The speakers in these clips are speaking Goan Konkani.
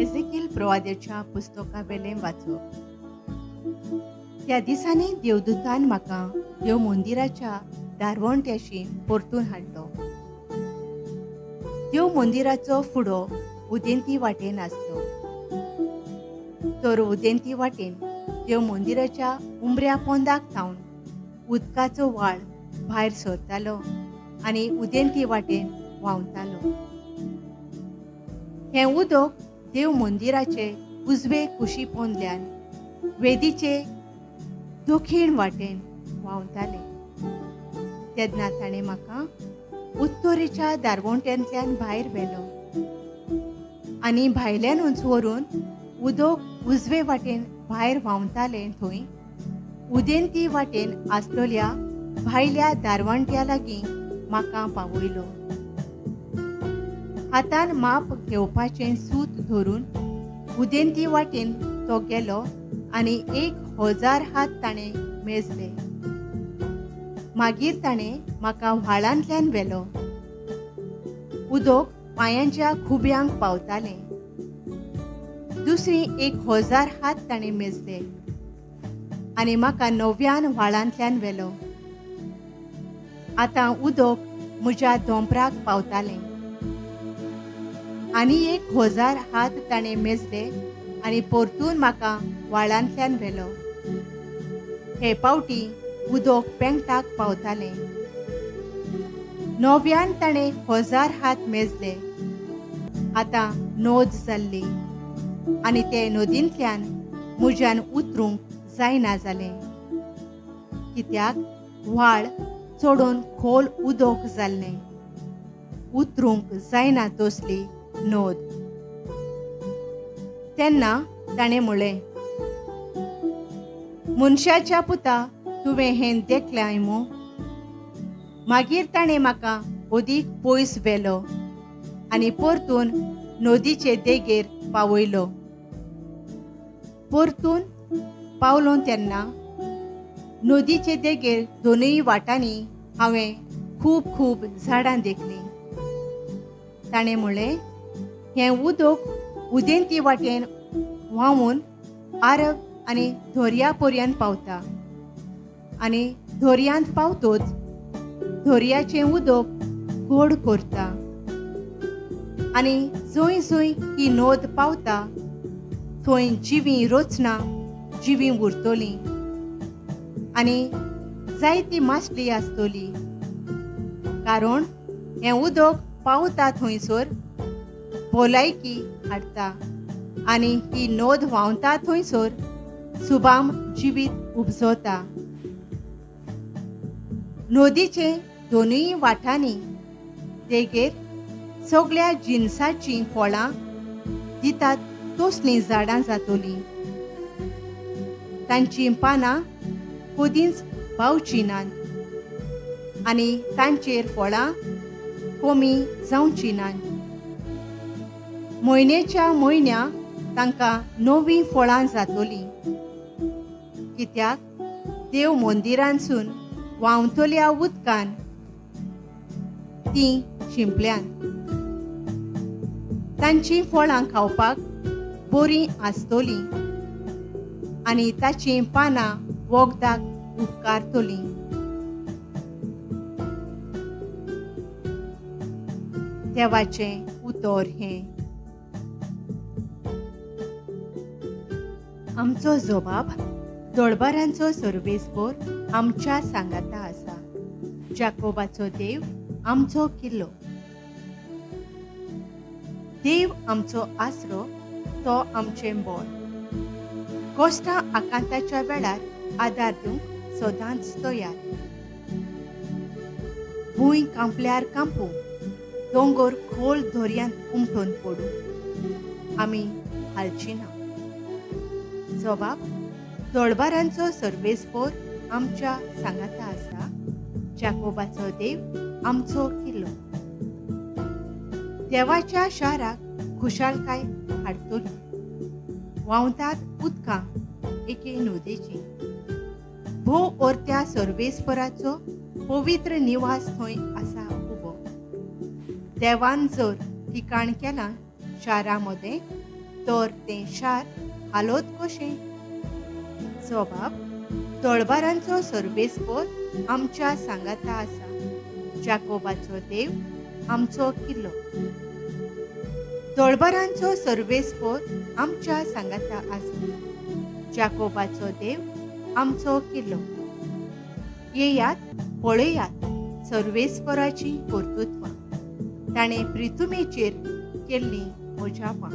एझेकियल प्रवाद्याच्या पुस्तकावेलें वाचप. त्या दिसांनी देवदूतान म्हाका देव मंदिराच्या दारवंट्याशी परतून हाडलो. देव मंदिराचो फुडो उदेंती वाटेन आसलो, तर उदेंती वाटेन देव मंदिराच्या उमऱ्या पोंदाक थावन उदकाचो व्हाळ भायर सरतालो आनी उदेंती वाटेन व्हांवतालो. हें उदक देव मंदिराचे उजवे कुशी पोंदल्यान वेदीचे दक्षीण वाटेन व्हांवतालें. तेन्ना ताणें म्हाका उत्तरेच्या दारवंट्यांतल्यान भायर व्हेलो आनी भायल्यानूच व्हरून उदक उजवे वाटेन भायर व्हांवतालें थंय उदेंती वाटेन आसलेल्या भायल्या दारवंट्या लागीं म्हाका पावयलो. हातान माप घेवपाचें सूत धरून उदेंती वाटेन तो गेलो आनी 1000 हात ताणें मेजले. मागीर ताणें म्हाका व्हाळांतल्यान व्हेलो. उदक पांयांच्या खुब्यांक पावतालें. दुसरी 1000 हात ताणें मेजले आनी म्हाका नव्यान व्हाळांतल्यान व्हेलो. आतां उदक म्हज्या दोंपराक पावतालें. आनी 1000 हात ताणें मेजले आनी परतून म्हाका व्हाळांतल्यान व्हेलो. हे पावटी उदक पेंगटाक पावतालें. नव्यान ताणें 1000 हात मेजले. आतां नोद जाल्ली आनी ते नदींतल्यान म्हज्यान उतरूंक जायना जालें, कित्याक व्हाळ चडून खोल उदक जाल्लें. उतरूंक जायना तसली नोद. तेन्ना ताणें म्हळें, मनशाच्या पुता, तुवें हें देखलें मू? मागीर ताणें म्हाका अदीक पयस व्हेलो आनी परतून नदीचे देगेर पावयलो. परतून पावलो तेन्ना नदीचे देगेर दोनूय वाटांनी हांवें खूब खूब झाडां देखलीं. ताणें म्हळें, हें उदक उदेंती वाटेन व्हांवून आरब आनी दर्या पर्यंत पावता आनी दर्यांत पावतोच दर्याचें उदक गोड करता आनी जंय जंय ही नद पावता थंय जिवीं रचना जिवीं उरतलीं आनी जायती मासली आसतली, कारण हें उदक पावता थंयसर भलायकी हाडटा आनी ही नद व्हांवता थंयसर सुबाम जिवीत उपजता. नदीचे दोनूय वाटांनी देगेर सगळ्या जिनसाचीं फळां दितात तसलीं झाडां जातलीं. तांचीं पानां कदींच पावचीं नात आनी तांचेर फळां कमी जावचीं नात. म्हयन्याच्या म्हयन्या तांकां नवीं फळां जातलीं, कित्याक देव मंदिरांसून व्हांवतल्या उदकान तीं शिंपल्यांत. तांचीं फळां खावपाक बरीं आसतलीं आनी ताचीं पानां वखदाक उपकारतलीं. देवाचें उतर हें. आमचो जबाब दळबारांचो सर्वेस्पोर आमच्या सांगाता आसा. जाकोबाचो देव आमचो किल्लो. देव आमचो आसरो, तो आमचें बळ. कश्टां आकांताच्या वेळार आदार दिवंक सदांच तयार. भूंय कांपल्यार कांपूं, दोंगर खोल दर्यांत उमटून पडूं, आमी हालची ना. जबाब दळबारांचो सर्वेस्पोर आमच्या सांगाता आसा. जाकोबाचो देव आमचो किल्लो. देवाच्या शाराक खुशालकाय हाडटली. व्हांवतात उदकां एके नदीची. भोव अर्त्या सर्वेस्पराचो पवित्र निवास थंय आसा उबो. देवान जर ठिकाण केलां शारा मदें, तर तें शार हालोत कशें? जबाब तळबारांचो सर्वेस्पोर आमच्या सांगाता आसा, जाकोबाचो देव आमचो किल्लो. तळबारांचो सर्वेस्पोर आमच्या सांगाता आसा, जाकोबाचो देव आमचो किल्लो. येयात पळयात सर्वेस्पराची कर्तृत्वां, ताणें प्रितुमेचेर केल्लीं अजापां.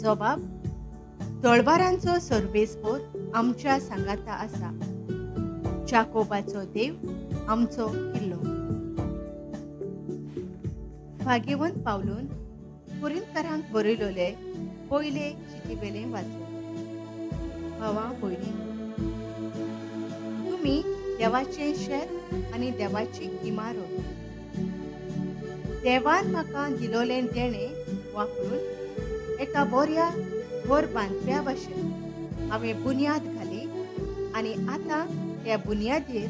जबाब तळबारांचो सर्वेस्पोर आमच्या सांगाता आसा, जाकोबाचो देव आमचो किल्लो. भाग्यवंत पावलून कोरिंतकारांक बरयलोले पयले चिटीवेलें वाचून. भावा भयणींनो, तुमी देवाचें शेत आनी देवाची इमारत. देवान म्हाका दिलोलें देणें वापरून एका बऱ्या घर बांदप्या भशेन हांवें बुन्याद घाली आनी आतां त्या बुन्यादीर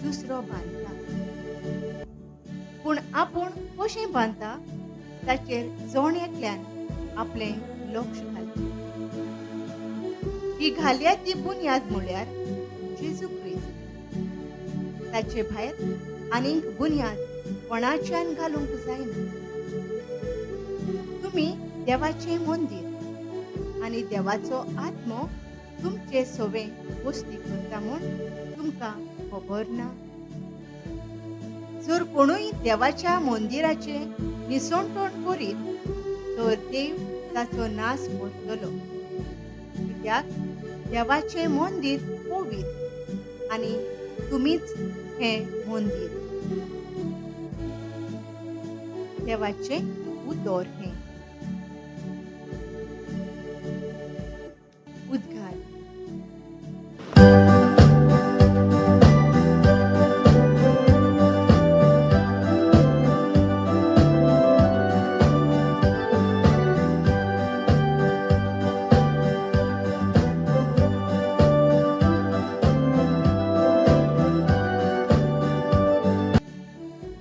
दुसरो बांदता. पूण आपूण कशें बांदता ताचेर जण एकल्यान आपलें लक्ष घालचें. ही घाल्या ती बुन्याद म्हळ्यार जेजू क्रिस्त. ताचे भायर आनीक बुन्याद कोणाच्यान घालूंक जायना. तुमी देवाचें मंदीर आनी देवाचो आत्मो तुमचे सोवे वस्ती करता म्हूण तुमकां खबर ना? जर कोणूय देवाच्या मंदिराचें निसणटण करीत तर देव ताचो नाश करतलो, कित्याक देवाचें मंदीर पवित्र आनी तुमीच हें मंदीर. देवाचें उतर हें. उद्गार.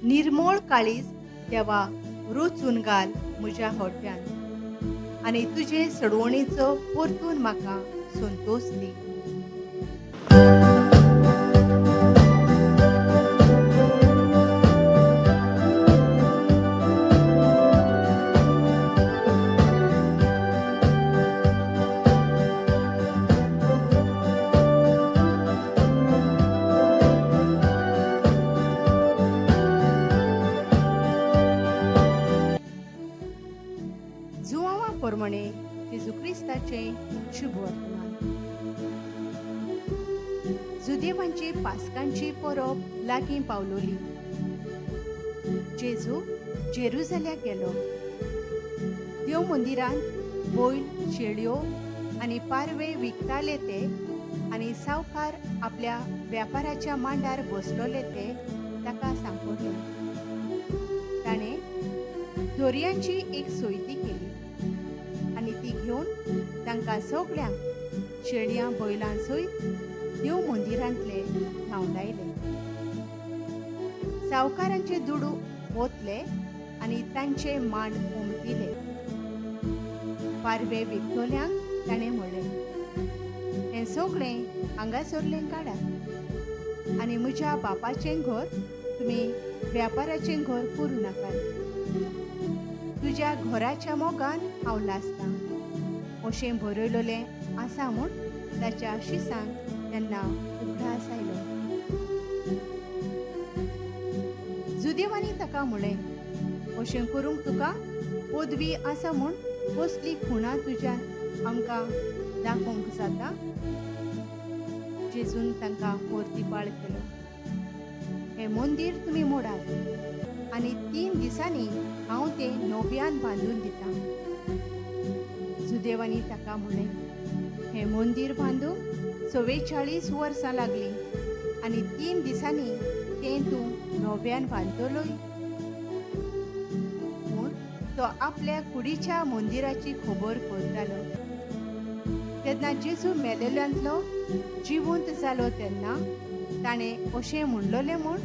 निर्मोळ काळीज देवा रोचून घाल म्हज्या होट्यान आनी तुजे सडवणीचो परतून म्हाका संतोश दी. जुवांवा प्रमाणे जेजू क्रिस्ताचें शुभवर्तमान. जुदेवांची पास्कांची परब लागीं पावलोली. जेजू जेरुजाल्याक गेलो. देव मंदिरांत बैल, शेळयो आनी पारवे विकताले ते आनी सावकार आपल्या व्यापाराच्या मांडार बसलोले ते ताका सांपडले. ताणें दोरयांची एक सोयती केली आनी ती घेवन तांकां सगळ्यांक शेळयां बैलां सयत देव मंदिरांतले धांवडायले. सावकारांचे दुडू ओतले आनी तांचे मांड उमटिले. पारवे विकतल्यांक ताणें म्हणलें, हें सगळें हांगासरलें काडात आनी म्हज्या बापाचें घर तुमी व्यापाराचें घर करूं नाकात. तुज्या घराच्या मोगान हांव लासतां अशें बरयलोलें आसा म्हूण ताच्या शिसांक तेन्ना उगडास आयलो. जुदेवांनी ताका म्हणलें, अशें करूंक तुका पदवी आसा म्हूण कसली खुणा तुज्यान आमकां दाखोवंक जाता? जेजून तांकां परतीपाळ केलो, हें मंदीर तुमी मोडात आनी 3 दिसांनी हांव तें नव्यान बांदून दितां. जुदेवांनी ताका म्हणलें, हें मंदीर बांदूंक 44 वर्सां लागलीं आनी 3 दिसांनी तें तूं नव्यान बांदतलोय? पूण तो आपल्या कुडीच्या मंदिराची खबर करतालो. तेन्ना जेजू मेलेल्यांतलो जिवंत जालो तेन्ना ताणें अशें म्हणलोलें म्हूण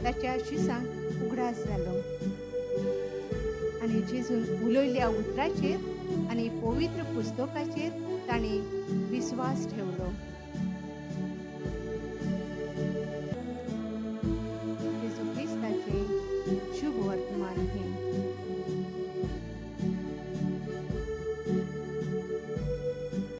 ताच्या शिसांक उगडास जालो आनी जेजून उलयल्ल्या उतराचेर आनी पवित्र पुस्तकाचेर तांणी विस्वास ठेवलो.